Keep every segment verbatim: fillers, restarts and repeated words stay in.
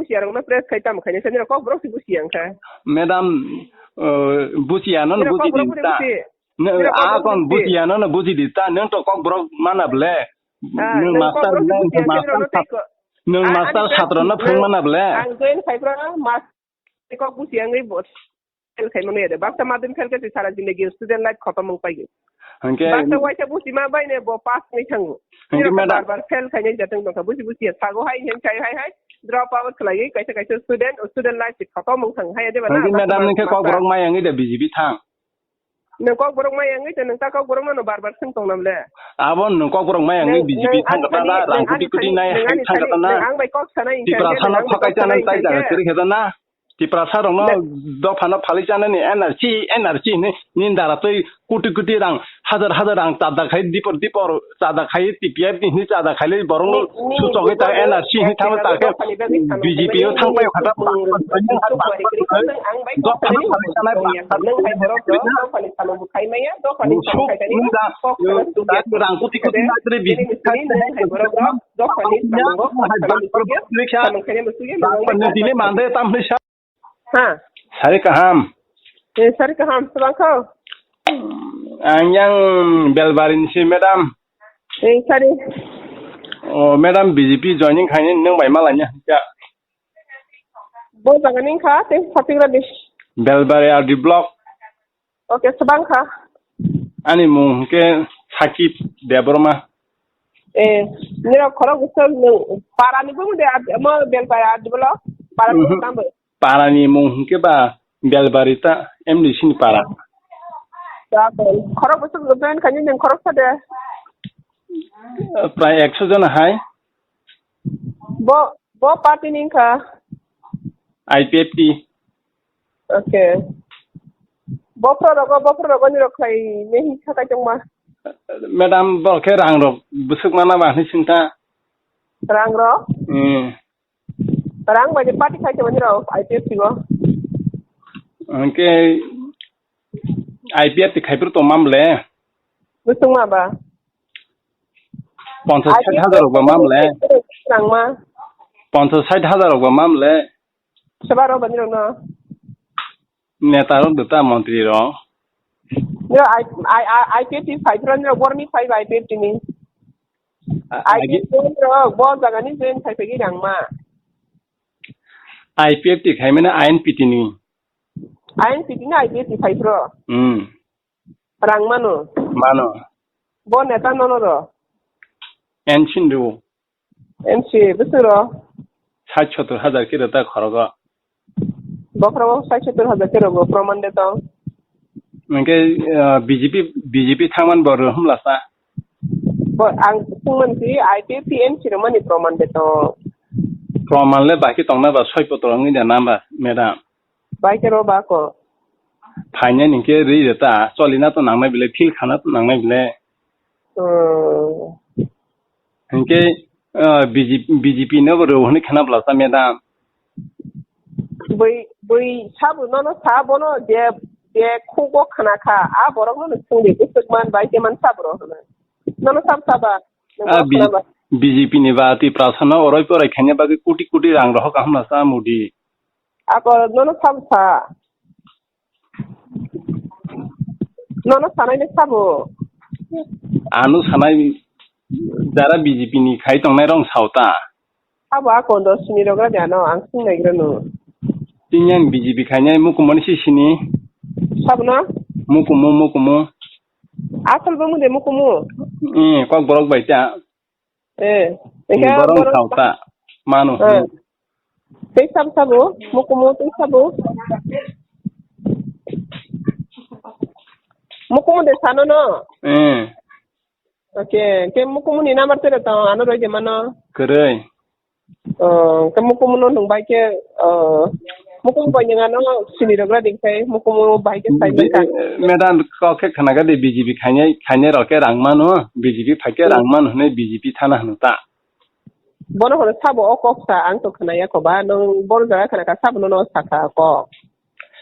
Busiya rokno press khai tamo khainai sa, nirok kok borok si busiya wngkha. Madam, uh, busiya no Nirok buji kok borok di budi ta. Busi. Ne, Nirok kok a borok kon busi. Busiya no no buji di ta. Nang to kok borok mana ble. Ah, Nang nang kok master borok si le, busiya nang khe master nirok no sat-, tei ko-, nang ah, master ani satro no class phung mana ble. Ang join khai bro, mas-, kok busiya wngwi bo-, fail khai mano ya de. Baksa madhyamik fail khe sara jindagi student life khotom wng pai. Hwnkhe Baksa waisa busi ma bai ne bo pass wngwi thango. Hwnkhe Nirok madam bar bar fail khainai jatong tongkha. Busi busi ya sago hai, hai, hai, hai, drop out khlaiwi kaisa kaisa student, student life se khotom wng thang hai de ba na. Hwnkhe baksa madam ma-, ningkhe kok master. Borok mai wngwi de B J P thang. Nang kok borok mai wngwi de nang ta kok borok no bar bar swng tong nam le. Abo nang kok borok mai wngwi Nang, B J P nang thang ani kata thani, da, rang nang kuti ani kuti thani, nai nang hai ani thang thani, kata na. Nang ang bai kok sanai Tiprasa no hwnkhe, phokaicha nang nang tai jaga hwnkhe. Kwrwi khe na. Tiprasa rokno Nang dophano phalwi chanani N R C, N R C hinwi nini dara twi koti koti rang, hajar hajar rang chada khai dipor dipor chada khai T P F ni hinwi chada khai borokno Ni, ni, suchogwi ta ni, N R C hinwi thangma ta khe dophani bagwi samung B J P o khaimani thangpai ni khata suk mung suk mari kwrwi kha, nang ang bai kok dophano sanani phalwi chanai nang hai borok rok dophani samung bo khai maya, dophani samung khai tani kok sana suk ya. Rang koti koti na tre B J P nang hai borok rok dophani samung bo kok sana suk ya. Samung khai ni bo suk ya, nang ang bai kok sana suk ya. Dile mande tam hinwi sa. Ha. Sari kaham. Eh, sari kaham, swbang kho. Ang yang Belbari ni si, madam. Eh, sari. Oh, madam, B J P joining khaini nwng bai malanya. Ya. Bo jaga ni kha, tei Satikra dis. Belbari R D block. Okay, swbang kha. Ani mung hwnkhe Sakib Debbarma. Eh, nirok khorok bwswk nwng para ni bumung de, mo Belbari R D block, para ni bumung tamo? Para ni mung hwnkhe ba Belbari ta M D C ni para. Khorok bwswk join khaini nwng khorok sa de? Prai ekso jon hai. Bo, bo party ni wngkha? I P F T. Okay. Bophro rogo, bophro rogo nirok khlai mehi khakai tongma. Madam, bo khe rang rok bwswk mana ba hinwi swngkha. Rang rok? Hmm. Rang bai de party khai tongma nirok I P F T go. Hwnkhe I P F T khai phuru tongma mle? Bwswk ma ba? Ponchas sait hajar rok ba mam le? Nangma. Ponchas sait hajar rok ba mam le? Seba rok bani rok no. Neta rok dota montri rok. Yo, I, I, I, I P F T phai phra ni rok borni phai ba I P F T ni. A-, I P F T agi- ni rok bo jaga ni join phai phai nangma. I P F T khai mane I N P T ni. I N P T ni I P F T phai phro. Hmm. Rang mano. Mano. Bo neta nono ro. N C ro. N C, bwswk ro? Sait sottor hajar khe rwta khorogo. Bokhorogo sait sottor hajar khe rogo, proman de tong. Hwnkhe, ah, B J P, B J P thangman bo rw hwnla sa? Bo ang thwngmani si I P F T N C rwmani proman de tong. Proman le baki tongna ba soi potro wngwi da namba, madam? Bai khe ro ba ko. Phainani hwnkhe rwi rwta, cholina to nangnai bile, phil khana to nangnai bile. Hmm. Hwnkhe, ah, B J P, B J P no bo rw hwnwi khana bwlasa, madam. Bui, bui sabo nono sa bono je, je khugo khana kha, a borok nono swngdi bwswk man bai je man sabo ro hwnwi. Nono sab saba, nono Ah, B-, khana ba. B J P ni ba Tiprasa no oroi porai khaina bagwi koti koti rang rohor kaham lasa Modi. Ako nono sabo sa. Nono sanai le sabo. Ano sanai jara B J P ni khai tongnai rong sao ta. Abo a kondo sini rogra de ano ang sung naigra no. Tini ang B J P khainai mukumu ni si sini. Sabna? Mukumu, mukumu. Asal bo mude mukumu. Eh, kok borok bai ta. Eh, Ni eka borok borok sao ta. Mano. Eh. Tei sab sabo, mukumu tei sabo. Mukumu de sano no. Eh. Okay, ke mukumu ni number tere to ano roi de mano. Kwrwi. Oh, ke mukumu no nung bai ke, oh, mukumu bai nang ano sini rogra ding kai, mukumu bai ke sai bai ka. Madam, kok khe khana ga de B J P khainai, khainai rok ke rang mano, B J P phai ke rang mano hwnwi B J P thana hwno ta. Bono hwnwi sabo o kok sa, ang to khana ya ko ba, nung bor jaga khana ka sabo no no sa kha kok.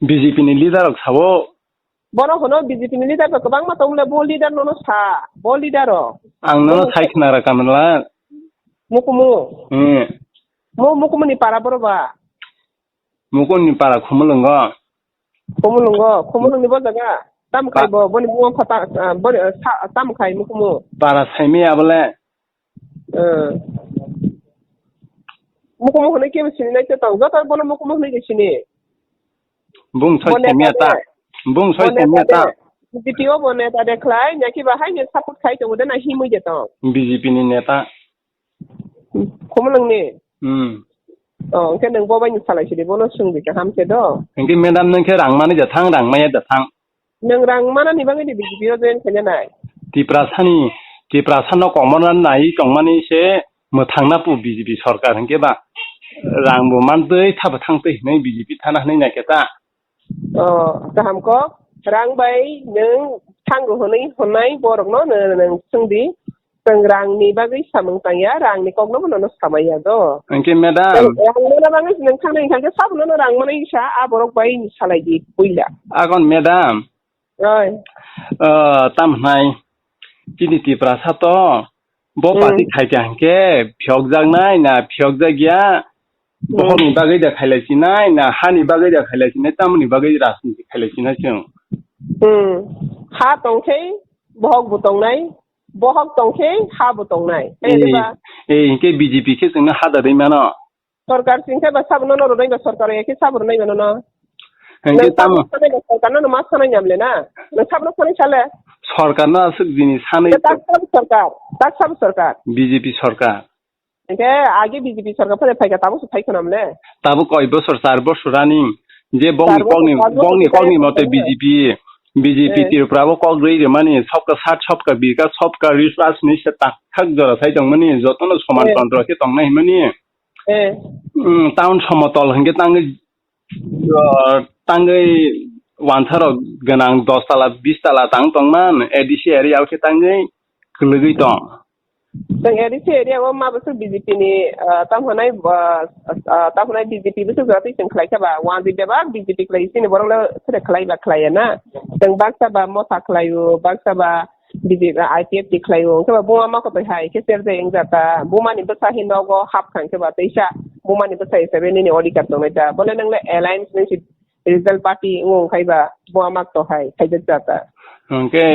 B J P ni leader rok sabo. Bono hwno B J P ni leader rok kwbangma tongmole, bo leader nono sa, bo leader rok. Ang nono Bono sai khna ra kamla. Mukumu. Hmm. Mo mukumuni para boro ba. Mukumuni para Khumulwngo. Khumulwngo, Khumulwngni bo jaga. Tam khai bo, boni buma phata, ah, boni, ah, sa, tam khai mukumu. Para saimi abole. Eh. Mukumu hwnwi kebo sini nai tong. Joto bono mukumu hwnwi sini. Bung soi Bo neta saimya ta. de. Bung soi Bo saimya neta ta. de. B J P o bo neta de khlai, nyaki ba hai ne support khai tongo de na himwi de tong. B J P ni neta. Khumulwngni? Hmm. Oh, hwnkhe nwng bo bai ni salai sidi, bono swngdi kaham khe do. Hwnkhe madam, nwng khe rang mani da thang, rang maya da thang. Nwng rang manani bagwi ni B J P o join khaina nai. Tiprasani, Tiprasano komorna nai tongmani se mwthangna pu B J P sorkar hwnkhe ba. Rang bo man twi thapa thang twi hinwi B J P thana hinwi naikhe ta. Oh, kaham kok. Rang bai nwng thango hwnwi hwnai borokno nw-, nwng swngdi. Chwng rangni bagwi samung tangya, rangni kokno bono samaya do. Hwnkhe madam. Rang mana bagwi nwng thangnai hwnkhe sabono rang manwi sa, a borok bai salai di puila. Akon madam. Oi. Ah, tam hnai. Chini Tiprasa to bo Hmm. party khaikha hwnkhe phiyokjaknai na phiyokjakya? Hmm. Bohokni bagwi da khailai sinai na hani bagwi da khailai sinai, tamoni bagwi rajniti khailai sinai chwng? Hmm. Ha tongkhe bohok bo tongnai, bohok tongkhe ha bo tongnai. Hai Eh, diba? Eh, hwnkhe B J P khe chwngno ha da rwi mano. Sorkar singkhe ba sabono no rwnai ba sorkar ya khe sabo rwnai ba nono. Hwnkhe Nang tamo sabono sanai ba sorkar no ma sanai nyamle na. Nang sabono sanai sale. Sorkar no aswk jini sanai. Tak sabo sorkar, tak sabo sorkar. B J P sorkar. Hwnkhe agi B J P sorkar phai phaikha tamo se phaikha namle. Tabo koi bosor, char bosor running. Je bongni Char bosor, kokni, char bosor bongni kokni mote phaikha. B J P, B J P Eh. Tripura bo kok rwi rwmani, sabka sat, sabka bikas, sabka vishwas hinwi se tak thak jora sai tongmani, jotono soman Eh. tontro khe tongnai hinmani. Eh. Hmm, town somotol hwnkhe tangwi, uh, tangwi wansarok gwnang dos tala, bis tala tang tongman, A D C area o khe tangwi kwlwgwi tong. Chwng A D C area o ma bwswk B J P ni, ah, tamo hwnai, ah, ah, tamo hwnai B J P bwswk jora twi chwng khlai kha ba, wanjwi bebak B J P khlai chini borok le sere khlai ba khlai ya na. Chwng baksa ba motha khlai o, baksa ba B J P, I P F T khlai o, hwnkhe ba buma ma kotoi hai khe cherjai wng jata. Buma ni bwsa hi nogo hap kha hwnkhe ba teisa buma ni bwsa hisabe nini odhikar tongnai ta. Bole nang le alliance nung si regional party wng khai ba bo amak to hai khaijak jata. Hwnkhe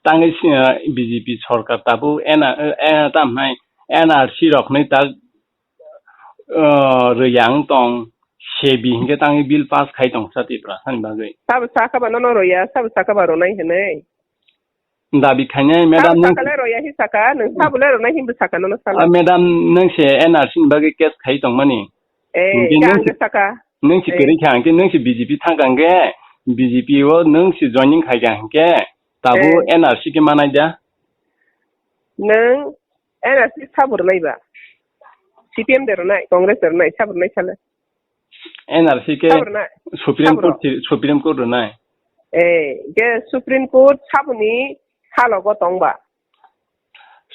tangwi si, ah, B J P sorkar tabuk N R, eh, tam hai N R C rok ni tak, ah, rwya wng tong sebi hwnkhe tangwi bill pass khai tong sa Tripura sani bagwi. Sabo sakha ba nono rwya, sabo sakha ba rwnai hinwi. Dabi khainai, madam, Sabo nung sakha le rwya hi sakha, nung sabo le rwnai hinwi sakha nono sala. Ah, madam, nung se N R C ni bagwi case khai tongmani. Eh, Hwnkhe nung ang se, sakha. Nung se Eh. kwrwi kha, hwnkhe nung se B J P thang kha, hwnkhe B J P o nung se joining khai kha, hwnkhe tabuk Eh. N R C khe manai da? Nung N R C sabo rwnai ba? C P M de rwnai, Congress de rwnai, sabo rwnai sala. N R C khe Sabo rwnai. Supreme Sabo Court rw. si-, Supreme Court rwnai. Eh, ke Supreme Court saboni halogo tongba.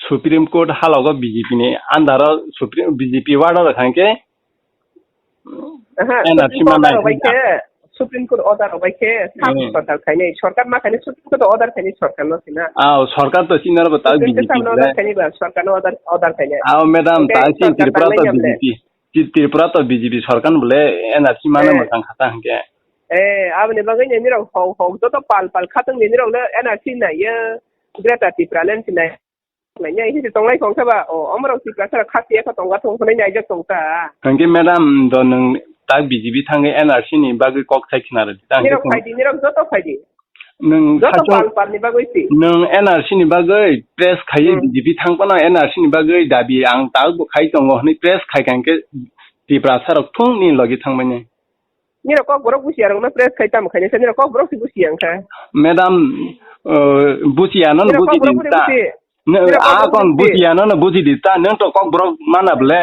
Supreme Court halogo B J P ni under o Supreme, B J P order rwkha hwnkhe Aha, N R C Supreme Court manai order rwbai hwnkhe. khe, Supreme Court order rwbai khe, sabo Hmm. sorkar khainai, sorkar ma khainai, Supreme Court order khainai sorkar no sina. Ah, sorkar to sina rwbo ta Supreme Court B J P sabo order le. khainai ba, sorkar no order, order khainai. Ah, madam, Hwnkhe ta si sorkar Tripura to tangnai nyamle. B J P. Ti-, Tripura to B J P sorkar bole N R C mane Eh. mwchang kha ta hwnkhe. Eh, aboni bagwi nini rok hok, hok joto pal, pal khatong nini rok le N R C nai ye, Greater Tipraland si nai. Nai ye, hisi tonglai kong khe ba, o, omorok Tiprasa rok khasi ya kha tongga thung phunai naijak tong ta. Hwnkhe madam, do nwng ta B J P thangwi N R C ni bagwi kok sai khna rw di ta hwnkhe Nirok thung. Phaidi, nirok joto phaidi. Nwng Joto sachung pal pal ni bagwi si. Nwng N R C ni bagwi press khaiwi Hmm. B J P thang phano N R C ni bagwi dabi ang tabuk bo khai tongo hwnwi press khai kha hwnkhe Tiprasa rok thung ni logi thangmani. Nirok kok borok busiya rok no press khai tamo khaini sa nirok kok borok si busiya wngkha. Madam, uh, busiya no Nirok busi kok borok di buri ta. Busi. Nirok kok A borok kon busi. Busiya no busi di ta. Nwng to kok borok mana ble.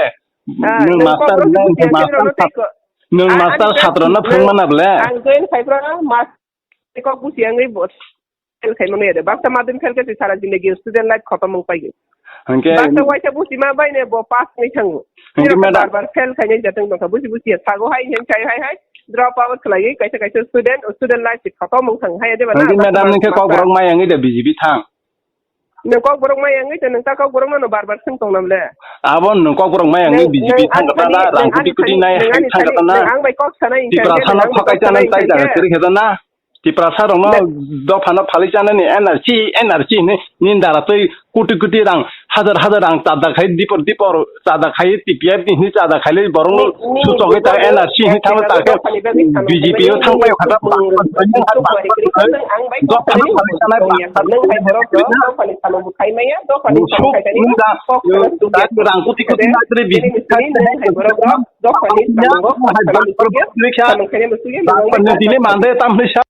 Ah, nwng nwng kok master borok si le, busiya nwng khe master nirok no sat-, tei ko. Nwng Ah, master ani satro no phung mana ble. Ang join khai bro mas Kok busi ang bo fail khai mano ya de. Baksa madhyamik fail khe sara jindagi student life khotom wng pai. Hwnkhe Baksa waisa busi ma bai ne bo pass wngwi thango. Hwnkhe Nirok madam bar bar fail khai nai jatong tongkha. Busi busi ya sago hai, hai, hai, hai, drop out khlai kaisa kaisa student, student life se khotom wng thang hai de ba na. Hwnkhe madam ni khe kok borok mai ang de B J P thang. Nung kok borok mai wngwi tong, nung ta kok borok no bar bar swng tong nam le. Abo nung kok borok mai wngwi Nung- B J P nung thang ani kata thani- na, rang nung ani kuti kuti thani- nai, nung hai ani thang thani- kata na. Nung ang bai kok sanai wngkha Tipra hwnkhe, sano nung ang bai phokaicha kok sanai nang tai jaga hwnkhe. Kwrwi khe na. Tipra sa rok no Nung- dopha no phalwi chanani N R C, N R C hinwi nini dara twi kuti kuti rang, hajar hajar rang chada khai dipor dipor chada khai T P F ni hinwi chada khai le borok no Ni- ni- suchogwi ta ni- N R C hinwi thangwi ta khe dopha ni bagwi samung B J P o khaimani thang bai ni khata chukmani kwrwi khe nung ang bai kok sanai nung hai borok rok dopha ni samung bo khai maya, dopha ni samung khai tani kok sanai sukya. Rang kuti kuti na tre B J P. Nung hai borok rok dopha ni samung bo kok sanai sukya, samung khai ni sukya, nung ang bai kok sanai. Mandai tam hinwi sa